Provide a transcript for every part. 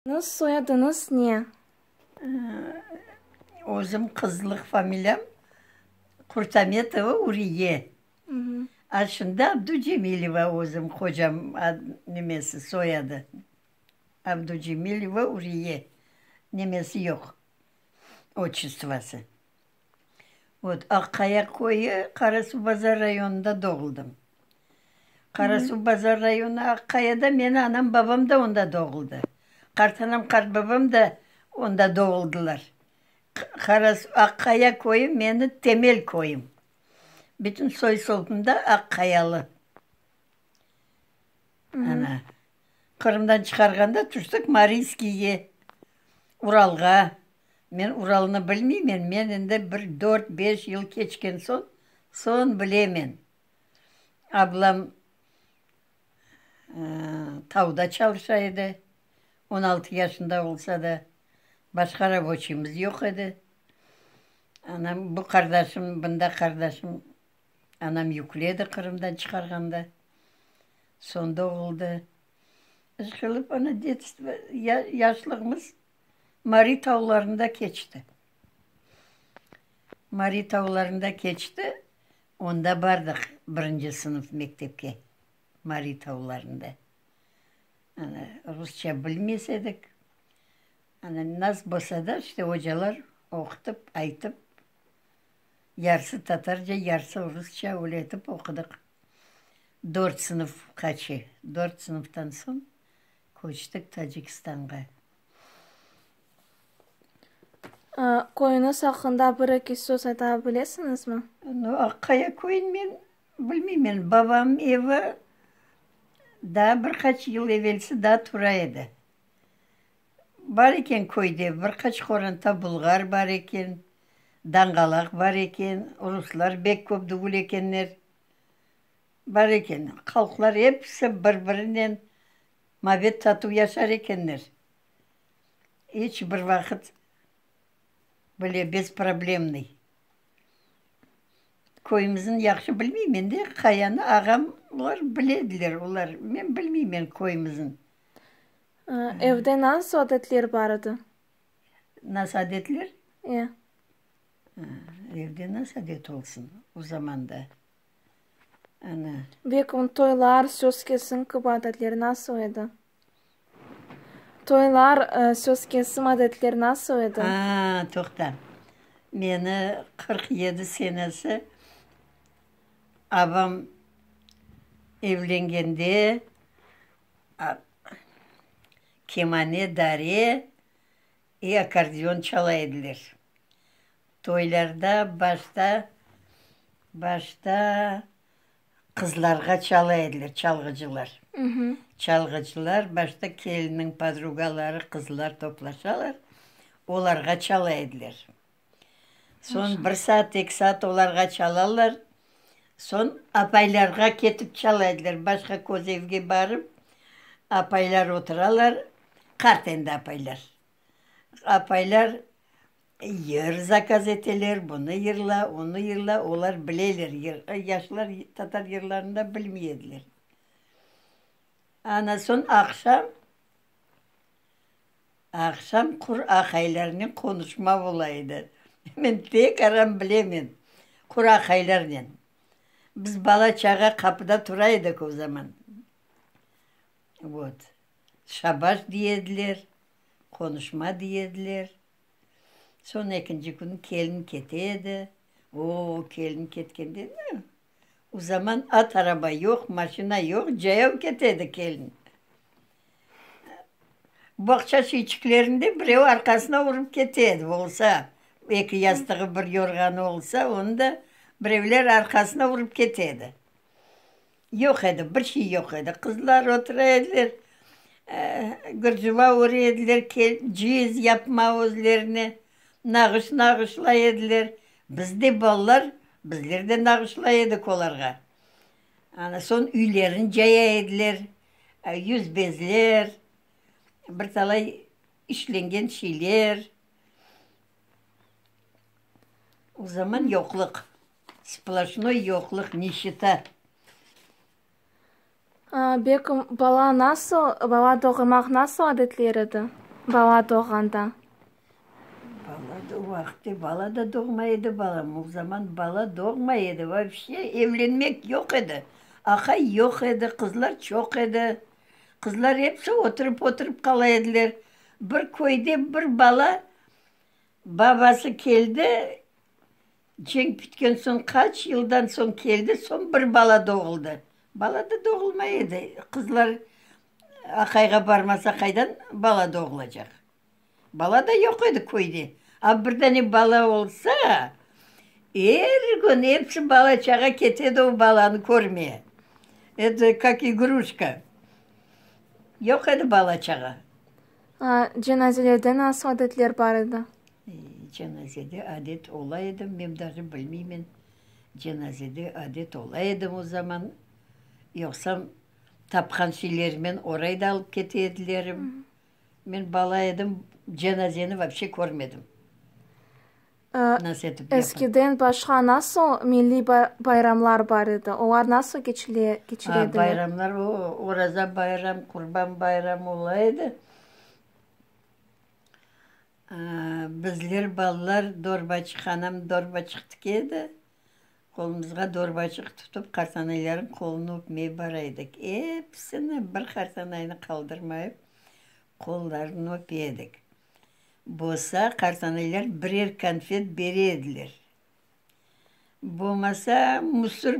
Nıñ soyadıñız ne? Özüm qızlıq familiyam Kurtametova Uriye. A şimdi Abducemileva özüm qocam nemesi, soyadı. Abducemileva Uriye. Nemesi yoq, otçestvası. Vot, Aqqaya köyü, Qarasuvbazar rayonında doğuldım. Qarasuvbazar rayonı Aqqayada meni anam, babam da onda doğuldı. Qartanam, qartbabam da onda doğuldılar. Aqqaya köyü meni temel köyüm. Bütün soy-sopum da Aqqayalı. Ana, Qırımdan çıqarğanda tüştik Mariyskiyge, Uralğa. Men Uralnı bilmeymen, men endi bir dört, beş yıl keçken soñ, soñ bilemen. Ablam tavda çalışa edi, 16 yaşında olsa da, başqa raboçiymiz yoq edi. Anam, bu qardaşım, bunda qardaşım, anam yükledi Qırımdan çıqarğanda, soñ doğuldı. İşqılıp, ana, detstvo, yaşlığımız Mari tavlarında keçti. Mari tavlarında keçti, onda bardıq birinci sınıf mektepke, Mari tavlarında. Ana, rusça bilmez edik. Ana, nas bolsa da, işte, ocalar oqutıp, aytıp, yarısı tatarca, yarısı rusça öyle etip oqudıq. Dört sınıfqaçe, dört sınıftan soñ köçtik Tacikistanğa. Köyüñiz aqqında bir-eki söz ayta bilesiñizmi? Nu, Aqqaya köyün men bilmeymen. Babam evi daa bir qaç yıl evelsi daa tura edi. Bar eken köyde bir qaç qoranta bulğar bar eken, danğalaq bar eken, ruslar bek köp tügül ekenler. Bar eken. Halqlar episi bir-birinen mabet-tatuv yaşar ekenler. İç bir vaqıt böyle bezproblemnıy. Köyümüzni yahşı bilmeymen de, Qayanı ağam olar bilediler, olar, men bilmeymen köyümüzni. Evde nasıl adetler bar edi? Nasıl adetler? E. Evde nasıl adet olsun o zamanda? Ana. Belki toylar, söz kesim kibi adetler nasıl edi? Toylar, söz kesim adetler nasıl edi? A, toqta. Meni 47 senesi abam evlengende kemane, dare i akkordeon çala ediler. Toylarda başta, başta Qızlarğa çala ediler, çalğıcılar. Çalğıcılar, başta kelinniñ podrugaları, qızlar toplaşalar, olarğa çala ediler. Soñ bir saat, eki saat olarğa çalalar, soñ apaylarğa ketip çala ediler. Başqa köz evge barıp, apaylar oturalar, qart endi apaylar. Apaylar Yır zakaz eteler, bunı yırla, onı yırla, olar bileler yır, yaşlar tatar yırlarını da bilmey ediler. Ana soñ aqşam, aqşam qur aqaylarnen qonuşma ola edi. Men pek aram bilemen, qur aqaylarnen. Biz bala-çağa qapıda tura edik o zaman. Vot. Şabaş diy ediler, qonuşma diy ediler. Soñ ekinci künü kelin kete edi. O, kelin ketkende, o zaman at araba yoq, maşina yoq, cayav kete edi kelin. Bağça şeyçiklerinde birev arqasına urıp kete edi, olsa, eki yastığı, bir yorğanı olsa, onı da birevler arqasına urıp kete edi. Yoq edi, bir şey yoq edi. Qızlar otura ediler, gırcıva öre ediler, ceyiz yapma özlerine, nağış nağışlay ediler. Biz de, balalar, bizler de nağışlay edik olarğa. Ana soñ üylerini caya ediler, yüzbezler, bir talay işlengen şeyler. O zaman yoqluq. Sploşnoy yoqluq, nişita. Bekim, bala nasıl, bala doğurmaq nasıl adetler edi? Bala doğğanda. Bala o vaqıtte bala da doğmay edi, balam. O zaman bala doğmay edi. Voobşe evlenmek yoq edi. Aqay yoq edi, qızlar çoq edi. Qızlar episi oturıp-oturıp qala ediler. Bir köyde bir bala babası keldi, cenk bitken soñ qaç yıldan soñ keldi, soñ bir bala doğuldı. Bala da doğulmay edi. Qızlar aqayğa barmasa qaydan bala doğulacaq? Bala da yoq edi köyde. A bir dane bala olsa, er kün episi bala-çağa kete edi o balanı körmeye. Eto kak igruşka. Yoq edi bala-çağa. Cenazelerde nasıl adetler bar edi? Cenazede adet ola edi, men daje bilmeymen. Cenazede adet ola edi o zaman. Yoqsam tapqan şeylerinen oray da alıp kete ediler. Men bala edim, cenazeni vapşe körmedim. Nasıl etip yapa. Eskiden başqa nasıl milliy bayramlar bar edi? Olar nasıl keçire ediler? Bayramlar, o, Oraza bayram, Qurban bayram ola edi. Bizler, balalar, dorbaçıq, anam dorbaçıq tike edi. Qolumızğa dorbaçıq tutıp, qartanaylarnıñ qolunı öpmeye bara edik. Episini, bir qartanaynı qaldırmayıp, qollarını öpe edik. Bolsa, qartanaylar birer konfet bere ediler. Bolmasa, musur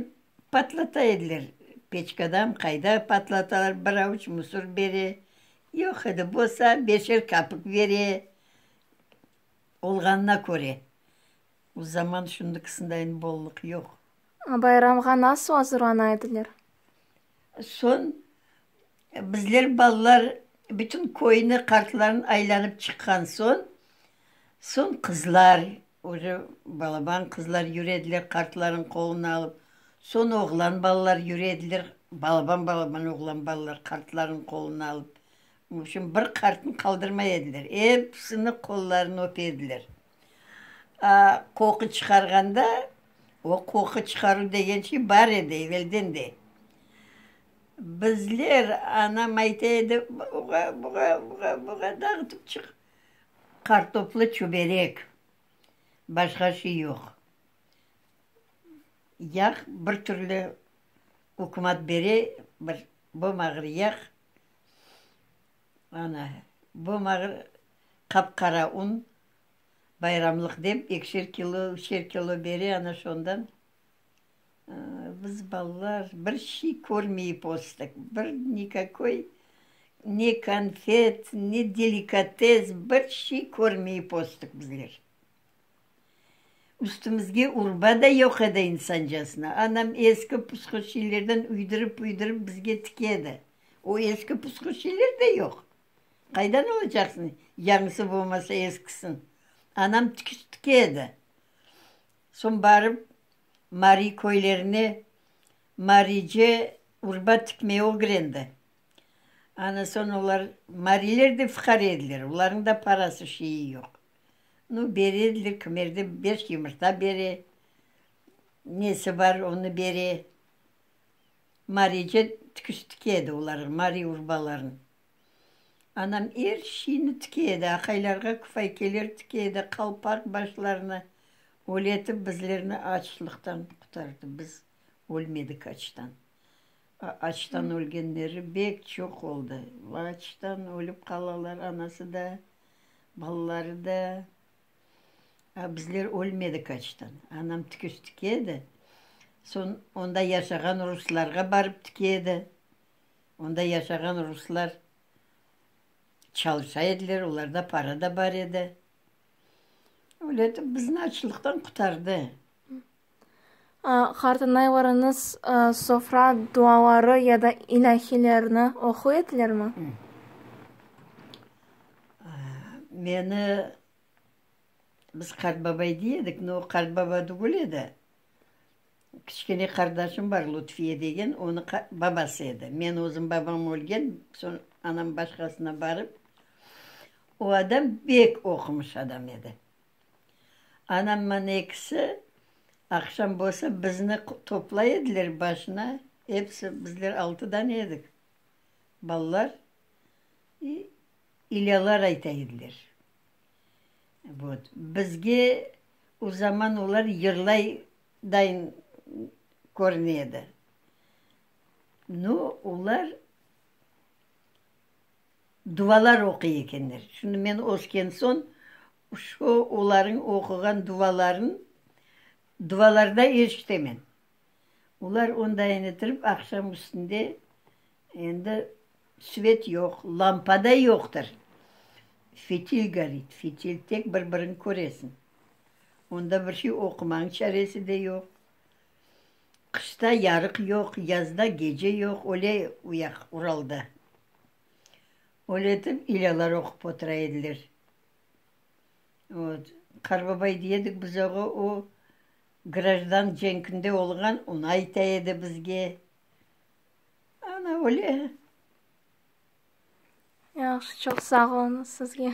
patlata ediler. Peçkadam, qayda patlatalar, bir avuç musur bere. Yoq edi, bolsa, beşer kapik bere, olğanına köre. O zaman şundıkısındayın bollıq yoq. Bayramğa nasıl azırlana ediler? Soñ bizler balalar bütün köyni, qartlarnı aylanıp çıqqan soñ, soñ qızlar, uje balaban qızlar yüre ediler qartlarnıñ qoluna alıp, soñ oğlan balalar yüre ediler, balaban-balaban oğlan balalar qartlarnıñ qoluna alıp. V obşem, bir qartnı qaldırmay ediler, episini qollarını öpe ediler. A, qoqu çıqarğanda, o qoqu çıqaruv degen şey bar edi evelden de. Bizler, anam ayta edi, buğa, buğa, buğa, buğa dağıtıp çıq. Qartoplı çöberek, başqa şey yoq. Yağ bir türlü ükümat bere, bir bomağır yağ, ana, bomağır qap-qara un. Bayramlıq dep, ekişer kilo, üçer kilo bere, ana şondan biz balalar bir şey körmeyip östik. Bir nikakoy ne konfet, ne delikates, bir şey körmeyip östik bizler. Üstümizge urba da yoq edi insancasına. Anam eski pusqu şeylerden uydurıp-uydurıp bizge tike edi. O eski pusqu şeyler de yoq. Qaydan alacaqsıñ, yañısı bolmasa eskisin? Anam tikiş tike edi. Soñ barıp Mariy köylerine marice urba tikmeye ögrendi. Ana soñ olar, mariyler de fıqare ediler, olarnıñ da parası şeyi yoq. Nu, bere ediler, kimerde beş yımırta bere, nesi bar onı bere. Marice tikiş tike edi olarğa, mariy urbaların. Anam er şeyni tike edi, aqaylarğa küfaykeler tike edi, qalpaq başlarına. Öyle etip bizlerni açlıqtan qurtardı. Biz ölmedik açtan. Açtan ölgenleri bek çoq oldı. Açtan ölip qalalar, anası da, balaları da. A bizler ölmedik açtan. Anam tikiş tike edi. Soñ onda yaşağan ruslarğa barıp tike edi. Onda yaşağan ruslar çalışa ediler, olarda para da bar edi. Öyle etip bizni açlıqtan qurtardı. Qartanaylarıñız sofra duaları ya da ilâhilerni oquy edilermi? Meni, biz qartbabay dey edik, no, o qartbaba tügül edi. Kiçkene qardaşım bar, Lutfiye degen, onı babası edi. Men özüm babam ölgen, soñ anam başqasına barıp, o adam bek oqumış adam edi. Anamman ekisi aqşam bolsa bizni toplay ediler başına, episi bizler altı dane edik, balalar, i. İlâlar ayta ediler. Vot. Bizge o zaman olar yırlay dayın körüne edi. No, olar duvalar oquy ekenler. Şimdi men ösken soñ, şu olarıñ oquğan duvaların duvalarda eşitemen. Olar ondayın etirip aqşam üstünde endi svet yoq, lampa da yoqtır. Fitil gorit, fitil, tek bir-biriñ köresiñ. Onda bir şey oqumañ çaresi de yoq. Qışta yarıq yoq, yazda gece yoq, öyle u yaq Uralda. Öyle etip ilâlar oqup otura ediler. Vot, Qarbabay dey edik biz oğa, o grajdan cenkinde olğan, onı ayta edi bizge. Ana öyle. Yahşı, çoq sağ oluñız sizge.